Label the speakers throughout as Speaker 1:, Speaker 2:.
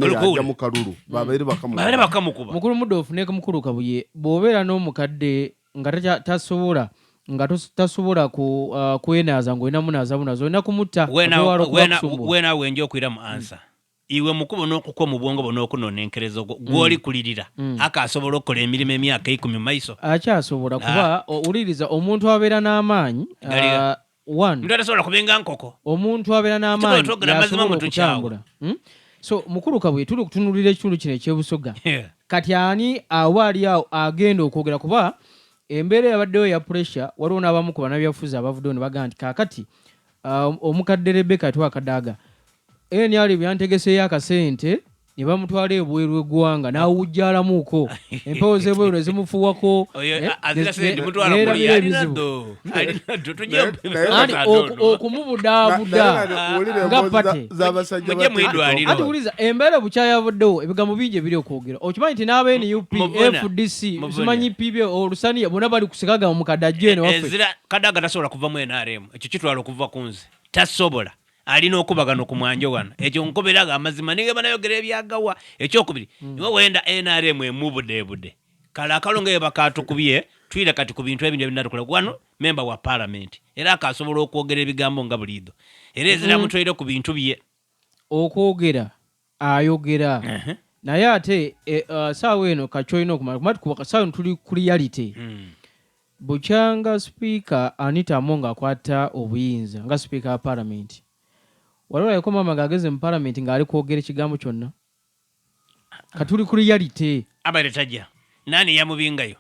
Speaker 1: Yajja
Speaker 2: Olukuwulira.
Speaker 1: Mu kalulu babeere
Speaker 2: Babeere
Speaker 1: bakamukuba.
Speaker 2: Bakamukuba.
Speaker 3: Mukulu Mudoofu ne mukulu Kabuye, bw'obeera n'omukadde nga tasobola nga tasobola kwenaaza ng'olina munaaza bunaaza, olina kumutta okwewala okuba kusumbua.
Speaker 2: Weena wenja okwiramu answer iwe mukubo n'okukwa mu bwongo bwo n'okunonenkereza ogwo gw'oli kulirira akasobola okukola emirimu emyaka 10 mu maiso.
Speaker 3: Akyasobola kuba owuliriza omuntu abeera n'amaanyi
Speaker 2: Galiga.
Speaker 3: One
Speaker 2: Omuntu atasobola kubenga nkoko.
Speaker 3: Omuntu abeera n'amaanyi
Speaker 2: Twogera amazima
Speaker 3: yasobola
Speaker 2: mu tukyawa.
Speaker 3: okutambula. So mukulu Kabuye, tuli kutunulira ekitundu kino ekyebusoga. Kati ani awo ali awo agenda okwogera? Kuba embeera eyabaddeyo ya pressure, waliwo n'abamu ku bannabyabufuzi abavuddeyo ne bagamba nti kaakati omukadde Rebecca Twakadaaga NRM yantegeseeyo akasente ne bamutwala ebweru w'eggwanga n'awujjalamuuko empewo z'ebweru ne zimufuuwako
Speaker 2: Oyo azira sente mutwala
Speaker 3: neerabira
Speaker 2: kuli alina
Speaker 3: ebizibu.
Speaker 2: ddo. Alina ddo tujye
Speaker 3: Anti okumubudaabuda nga pate.
Speaker 1: Z'abasajja
Speaker 2: Mujje mwidwaliro.
Speaker 3: Anti wuliriza, embeera bukyayavuddewo, ebigambo bingi ebiri okwogera. Okimanyi nti n'aba NUP,
Speaker 2: Muvuna.
Speaker 3: FDC,
Speaker 2: Muvuna.
Speaker 3: simanyi PB, olusaniya, bonna bali kusikaga omukadde ajje eno waffe.
Speaker 2: Ezira Kadaga tasobola kuva mu NRM. Ekyo kitwala okuva ku nze, tasobola, alina okubagano ku mwanjo wano. Ekyo nkoberaga amazima nige banayogera ebyagawa. Ekyokubiri, niwe wenda NRM emubudeebude kale akalo nga bakatukubye twire kati ku bintu ebindi ebinatukola wano. Member wa parliament era akasobola okwogera ebigambo nga buliido, era ezira mutwaire ku bintu bye.
Speaker 3: Okwogera ayogera, naye ate saawa eno kakyolina okumala kuba saawa eno tuli ku reality. Bukyanga Sipiika Anita Among akwata obuyinza nga sipiika wa palamenti, wali olabeko maama ng'ageze mu palamenti ng'ali kwogera ekigambo kyonna? Katuli ku reality.
Speaker 2: Abaire tajja, nani yamubingayo?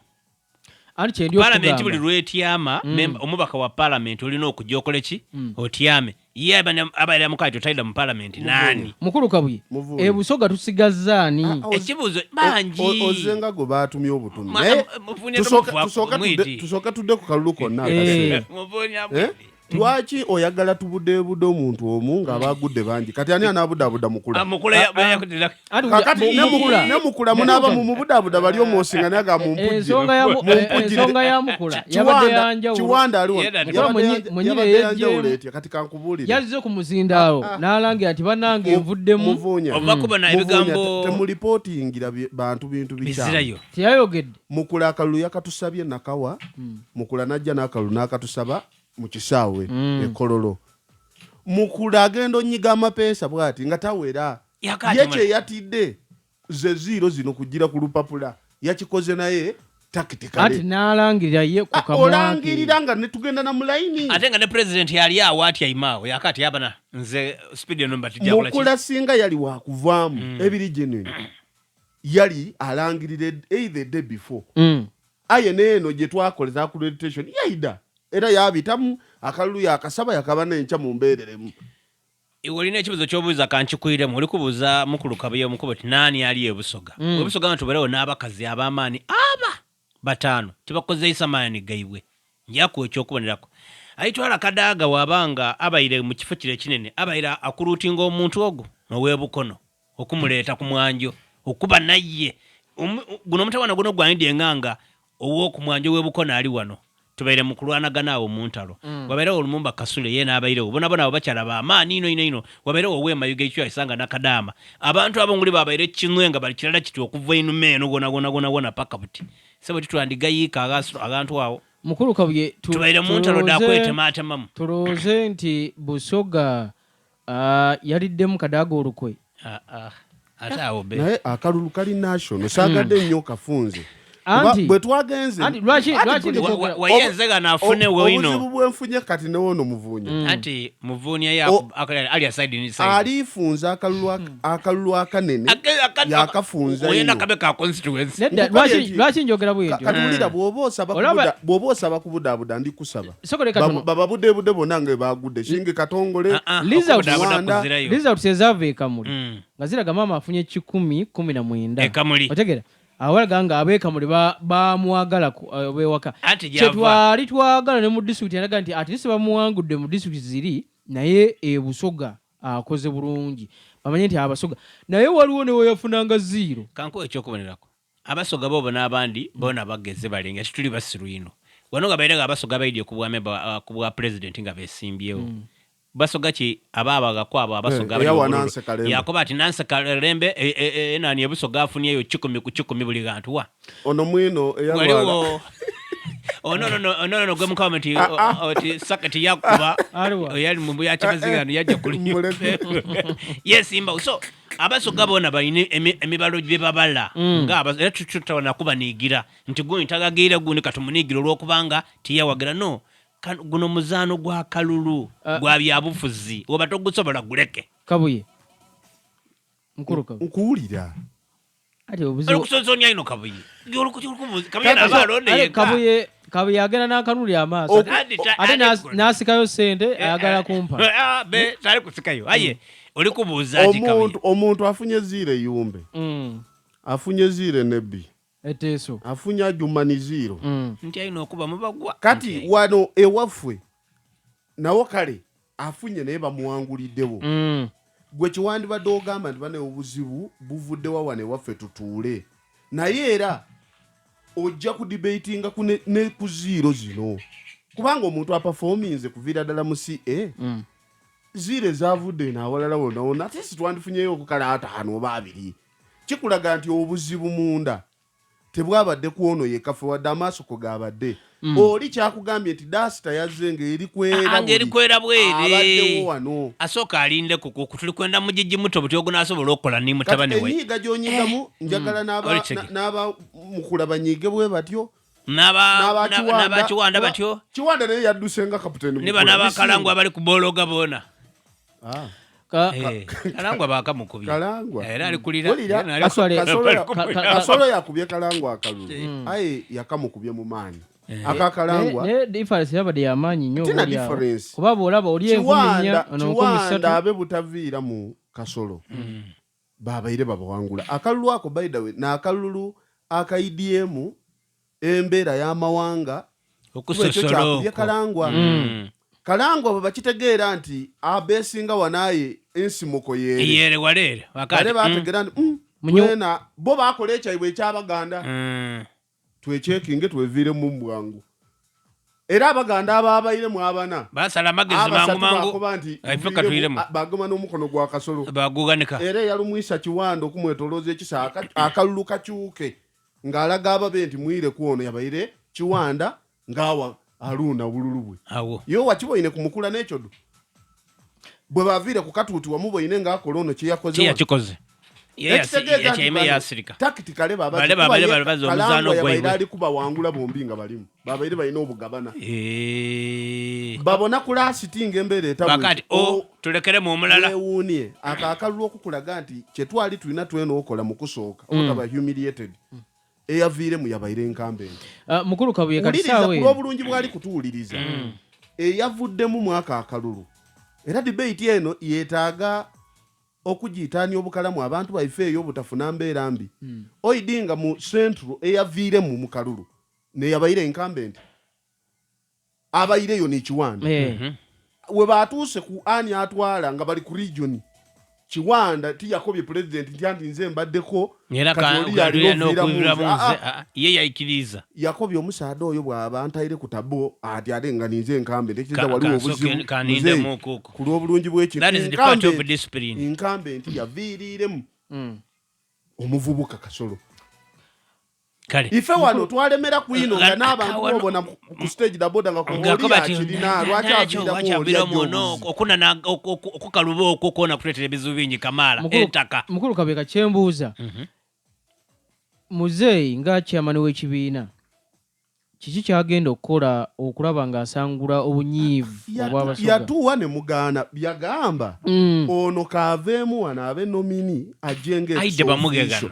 Speaker 3: Anti kyendi
Speaker 2: Palamenti buli
Speaker 3: okugamba
Speaker 2: lwetyama, omubaka wa palamenti olina okujja okole ki? Otyame. Ye abaire amukaati otalida mu palamenti nani?
Speaker 3: Mukulu Kabuye,
Speaker 1: Muvuyo.
Speaker 3: Ebusoga tusigazza ani?
Speaker 2: Ekibuuzo bangi.
Speaker 1: Ozenga gwe baatumye obutumi. Naye
Speaker 2: Muvunya mwiti.
Speaker 1: tusooke tudde ku kalulu konna akaseera.
Speaker 2: Muvunya.
Speaker 1: Eh? Lwaki oyagala tubudeebude omuntu omu ng'abaagudde bangi? Kati ani anaabudaabuda Mukula?
Speaker 2: Mukula yakudira.
Speaker 3: Anti
Speaker 1: Kakati
Speaker 3: Mukula
Speaker 1: ne Mukula munaaba mumubudaabuda bali omwosinga naye aga mumpujire.
Speaker 3: Ensonga ya Mukula yabadde yanjawulo.
Speaker 1: Kiwanda ali wano.
Speaker 2: Yeda,
Speaker 3: Mukula mwenyini
Speaker 1: Yabadde yanjawulo
Speaker 3: eyeggyemu.
Speaker 1: etya? Kati kankubuulire.
Speaker 3: Yazze ku muzindaalo n'alangira nti bannange, nvuddemu.
Speaker 1: Muvuunya.
Speaker 2: Ova kubona
Speaker 1: Muvuunya,
Speaker 2: ebigambo
Speaker 1: temulipootingira bantu bintu bikyamu.
Speaker 2: Bizirayo.
Speaker 3: Teyayogedde.
Speaker 1: Mukula akalulu yakatusabye nakawa. Mukula najja n'akalulu n'akatusaba mu kisaawe ekololo. Mukula agenda onyiga amapeesa bw'ati nga tawera.
Speaker 2: Yakati
Speaker 1: ye kyeyatidde ze ziiro zino kugira ku lupapula yakikoze naye
Speaker 3: Anti
Speaker 1: tactically.
Speaker 3: N'alangirira ye ku kamwake.
Speaker 1: Olangirira nga netugenda na mulayini.
Speaker 2: Ate nga ne president yali awo atyaimaawo yakati abana nze speed eno mbatijjakola.
Speaker 1: Mukula singa yali wakuvaamu ebiri genuine, yali alangirira either day before. Aye neeno gye twakoleza accreditation yaida era yabitamu akalulu yakasaba yakaba n'enkya mumbeereremu.
Speaker 2: Iwe olina ekibuzo kyobuuza, kankikwiremu. Oli kubuuza mukulu Kabuye omukubo ti naani ali ebusoga. Ebusoga nga tubeerewo n'abakazi ab'amaani aba bataano tibakozeisa maani gaibwe. Njakuwa ekyokubonerako. Aitwala Kadaaga wabanga abaire mu kifo kire ekinene, abaire akuluutinga omuntu ogwo ow'ebukono okumuleeta ku mwanjo okuba naye. Guno omutawaana guno gwandidye nga ow'okumwanjo w'ebukono ali wano tubaire mu kulwanagana awo mu ntalo. Wabairewo Lumumba Kasule ye n'abairewo bonabona abo bakyala b'amaani ino ino ino. Wabairewo ow'emayuga ekyo aisanga Nakadaama. Abantu abo nguli babaire kinwe nga bali kirala kiti okuva einuma eno gona gona gona gona paka buti sebo titwandigayiika aghantu awo.
Speaker 3: Mukulu Kabuye,
Speaker 2: tubaire mu ntalo dakwetematemamu.
Speaker 3: Tulowooze nti Busoga yaliddemu Kadaaga olukwe?
Speaker 2: Ah, ah. Ate awo be
Speaker 1: Naye akalulu kali national, saagadde nnyo kafunze.
Speaker 3: Anti
Speaker 1: Kuba bwe twagenze
Speaker 3: Anti
Speaker 1: Anti
Speaker 3: lwaki ndikwogera?
Speaker 2: Wayenze gano afune
Speaker 1: obuzibu
Speaker 2: wino.
Speaker 1: Bwenfunye kati newono muvuunya.
Speaker 2: Anti muvuunya ye ali aside ni side.
Speaker 1: Alifunza akalulu akanene yakafunza
Speaker 2: oyenda
Speaker 1: nnyo.
Speaker 2: Kabe ka constituency.
Speaker 3: Nedda.
Speaker 1: Nkukobye
Speaker 3: Lwaki njogera bwe ntyo?
Speaker 1: Kati wulira, bw'oba osaba
Speaker 3: Olaba
Speaker 1: bw'oba osaba kubudaabuda, ndi kusaba
Speaker 3: Soko leka tono.
Speaker 1: Bababudeebude bonna nga bagudde Shingi Katongole.
Speaker 2: Ah, ah,
Speaker 3: Results
Speaker 2: okubudaabuda
Speaker 1: Rwanda.
Speaker 2: kuzirayo.
Speaker 3: Results ezaava e Kamuli nga ziraga maama afunye 119.
Speaker 2: E Kamuli.
Speaker 3: Otegera awalaga nga ab'ekamuli bamwagala bewaka.
Speaker 2: Anti gyava.
Speaker 3: Kyetwali twagala ne mu disitulikiti yalaga nti at least bamuwangudde mu disitulikiti ziri, naye ebusoga akoze bulungi, bamanye nti abasoga, naye waliwo ne weyafunanga zero.
Speaker 2: Kankuwa ekyokubonerako. Abasoga bobo n'abandi bona bageze balenga tituli basiru ino. Wano nga baire nga abasoga baidye ku bwa member, ku bwa president nga besimbyewo. Basoga ki abaabagaku abo Abasoga abali
Speaker 1: Eyawa
Speaker 2: obululu.
Speaker 1: Nancy Kalembe.
Speaker 2: Yakoba ati Nancy Kalembe enani ebusoga afunyeyo 100 ku 100 buli ghantu wa.
Speaker 1: Ono mwino eyalwala.
Speaker 2: Waliwo ono gwe mukama nti oti saketi yakuba.
Speaker 3: Aliwa?
Speaker 2: Yali mu yakimazigano yajja kuli.
Speaker 1: Muleke.
Speaker 2: Yesimba. So Abasoga bona balina emibalo gye babala nga era tutawona kubaniigira nti gundi tagagiire, gundi katumuniigire olwokubanga tiyawagira. No, guno muzaano gwa kalulu gwa byabufuzi, oba togusobola guleke.
Speaker 3: Kabuye, mukulu Kabuye.
Speaker 1: Nkuwulira.
Speaker 3: Ati obuzibu
Speaker 2: Olikusonsonya ino Kabuye. Kabuye naba alonde
Speaker 3: Ale,
Speaker 2: yekka.
Speaker 3: Kabuye agenda n'akanuli amaaso ate n'asikayo sente, ayagala kumpa.
Speaker 2: Ah, be tali kusikayo, aye oli kubuuza ki, Kabuye?
Speaker 1: Omuntu afunye zero eyumbe, afunye zero enebbi,
Speaker 3: eteeso,
Speaker 1: afunye ajumani zero.
Speaker 2: Nti alina okuba mubagwa.
Speaker 1: Kati wano ewaffe nawo kale afunye, naye bamuwanguliddewo. Gwe kiwandibadde ogamba nti bane obuzibu buvuddewa wano ewaffe, tutuule naye era ojja kudebatinga ku ne ku zero zino, kubanga omuntu aperforminze kuviira ddala mu ca zero ezavudde eno awalala wonna wonna, ate si twandifunyeyo okukala ataano oba abiri. Kikulaga nti obuzibu munda tebwabadde ku ono yekka, ffe wadde amaaso ko gabadde. Oli kyakugambye nti dasita yazze ng'eri kwera
Speaker 2: Ah, ng'eri
Speaker 1: buli.
Speaker 2: kwera bwere.
Speaker 1: Abaddewo wano.
Speaker 2: Asooka alinde kuku tuli kwenda mugigi muto buti ogunaasobola okukola ni
Speaker 1: Kati
Speaker 2: mutabani we.
Speaker 1: enyiiga gy'onyigamu, njagala
Speaker 2: Oli
Speaker 1: n'aba mukula banyiige bwe batyo.
Speaker 2: N'abakiwanda batyo.
Speaker 1: Kiwanda naye yadduse nga kaputeni
Speaker 2: ne
Speaker 1: Mukula.
Speaker 2: bano abakalangwa abali ku bologa boona.
Speaker 1: Ah,
Speaker 2: Eh, Kalangwa bakamukubye.
Speaker 1: Kalangwa.
Speaker 2: Era alikulira.
Speaker 1: Wulira,
Speaker 2: Era
Speaker 1: Kasolo yakubye Kalangwa akalulu, aye yakamukubye mu maanyi akakalangwa.
Speaker 3: Naye difference yabadde yamaanyi nnyo.
Speaker 1: Tina
Speaker 3: Oba oli awo.
Speaker 1: difference.
Speaker 3: Kuba bw'olaba oli 4000,
Speaker 1: Kiwanda
Speaker 3: ono nkumi
Speaker 1: Kiwanda
Speaker 3: ssatu.
Speaker 1: Abe butaviira mu Kasolo babaire babawangula akalulu ako. By the way, n'akalulu akaidyemu embeera y'amawanga, kuba ekyo
Speaker 2: Okusosola
Speaker 1: kyakubye
Speaker 2: okwo.
Speaker 1: Kalangwa. Kalangwa bwe bakitegeera nti abeesinga wanaaye ensimuko yeere.
Speaker 2: Yere waleere.
Speaker 1: Bale bategeera nti twena bo bakola ekyaibwe ekyabaganda, twekyekinge tweviiremu mu bwangu. Era Abaganda ababairemu abana,
Speaker 2: basala amagezi mangu
Speaker 1: abasatu
Speaker 2: mangu.
Speaker 1: bakoba nti
Speaker 2: Ife
Speaker 1: tuviiremu,
Speaker 2: katwiremu.
Speaker 1: Bagema n'omukono gwa Kasolo.
Speaker 2: Baguganika.
Speaker 1: Era eyalumwisa Kiwanda okumwetolooza ekisa akalulu kakyuke ng'alaga ababe nti mwire ku ono, yabaire Kiwanda ng'awa alunda bululu bwe.
Speaker 2: Awo.
Speaker 1: Ye wakiboine ku Mukula n'ekyodo bwe baviire ku katuuti wamuboine ng'akola ono kyeyakoze wano.
Speaker 2: Kyeyakikoze.
Speaker 1: Ekitegeeza nti
Speaker 2: Yakyayime
Speaker 1: bano
Speaker 2: yasirika.
Speaker 1: tactically
Speaker 2: Bale
Speaker 1: babaze
Speaker 2: babale
Speaker 1: kuba ye
Speaker 2: babaze omuzaano
Speaker 1: Kalangwa yabaire
Speaker 2: gwaibwe.
Speaker 1: ali kubawangula bombi nga balimu, babaire balina obugabana. Babona ku last ng'embeera etabwe.
Speaker 2: Bakati o tulekeremu omulala.
Speaker 1: Weewuunie ako akalulu okukulaga nti kyetwali tulina twena okola mu kusooka obutaba humiliated, eyaviiremu yabaire enkambe nti
Speaker 3: Ah, mukulu Kabuye, kati
Speaker 1: wuliriza
Speaker 3: saawa
Speaker 1: ku
Speaker 3: eno
Speaker 1: lw'obulungi bwali kutuwuliriza eyavuddemu mwaka akalulu. Era debate eno yeetaaga okugiitaanya obukalamu abantu baife eyo obutafuna mbeera mbi. Oidinga mu Central eyaviiremu mu kalulu neyabaire incumbent abaireyo nekiwanda. We batuuse ku ani atwala nga bali ku region, Kiwanda tiyakobye president nti anti nze mbaddeko,
Speaker 2: era
Speaker 1: kati oli yalina
Speaker 2: n'okuviiramu
Speaker 1: oviiramu
Speaker 2: nze.
Speaker 1: nze. Ah,
Speaker 2: Ah, ye yayikiriza.
Speaker 1: Yakobye omusaada oyo bw'aba ntaire ku tabo ati ate nga ninze enkambe ntekereza waliwo obuzibu
Speaker 2: kanindemu
Speaker 1: muzeeyi,
Speaker 2: okuko.
Speaker 1: ku lw'obulungi bw'ekintu.
Speaker 2: That is the part of discipline.
Speaker 1: Incumbent yaviiriiremu omuvubuka Kasolo.
Speaker 2: Kale.
Speaker 1: Ife wano twalemera kwino nga n'abantu
Speaker 2: Wano-
Speaker 1: bobona ku stage daboda nga
Speaker 2: Ng'akoba
Speaker 1: oli
Speaker 2: ati,
Speaker 1: akirina lwaki
Speaker 2: "Nakyo,
Speaker 1: aviiramu
Speaker 2: lwaki
Speaker 1: oli
Speaker 2: aviiramu
Speaker 1: ajja
Speaker 2: ono?"
Speaker 1: obuzi.
Speaker 2: Okunana okukaluba okwo kwona kuleetera ebizibu bingi kamaala entaka.
Speaker 3: Mukulu Kabeka, kyembuuza, muzeeyi nga chairman w'ekibiina, kiki kyagenda okukola okulaba ng'asangula obunyiivu obw'Abasoga?
Speaker 1: Yatuwa ne mugaana, yagamba ono kaaveemu wano abe nominee ajje nga
Speaker 2: Aidde bamugegano.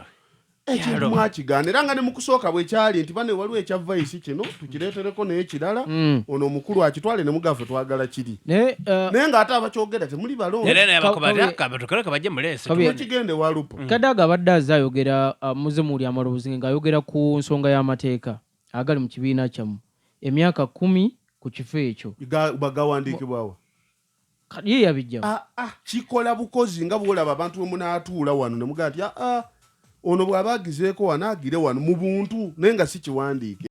Speaker 1: ekintu
Speaker 2: Yalo.
Speaker 1: mwakigaana. Era nga ne mu kusooka bwe kyali nti bane waliwo ekya vice kino tukireetereko n'ekirala, ono omukulu akitwale, ne mugaffe twagala kiri.
Speaker 3: Naye
Speaker 1: Naye ng'ate abakyogera temuli balongo.
Speaker 2: Era naye bakoba
Speaker 3: Kabuye-
Speaker 2: ati "Akabatukole kabajje muleese."
Speaker 1: Nekigende walupo.
Speaker 3: Kadaga abadde azze ayogera, muze muli amaloboozi ng'ayogera ku nsonga y'amateeka agali mu kibiina kyammwe emyaka 10 ku kifo ekyo.
Speaker 1: Bagawandiikibwawa?
Speaker 3: Kati ye yabijjamu.
Speaker 1: Ah, ah, kikola bukozi nga bwolaba abantu bwe munaatuula wano ne mugaa nti aa ono bw'aba agizeeko wano agire wano mu buntu, naye nga si kiwandiike.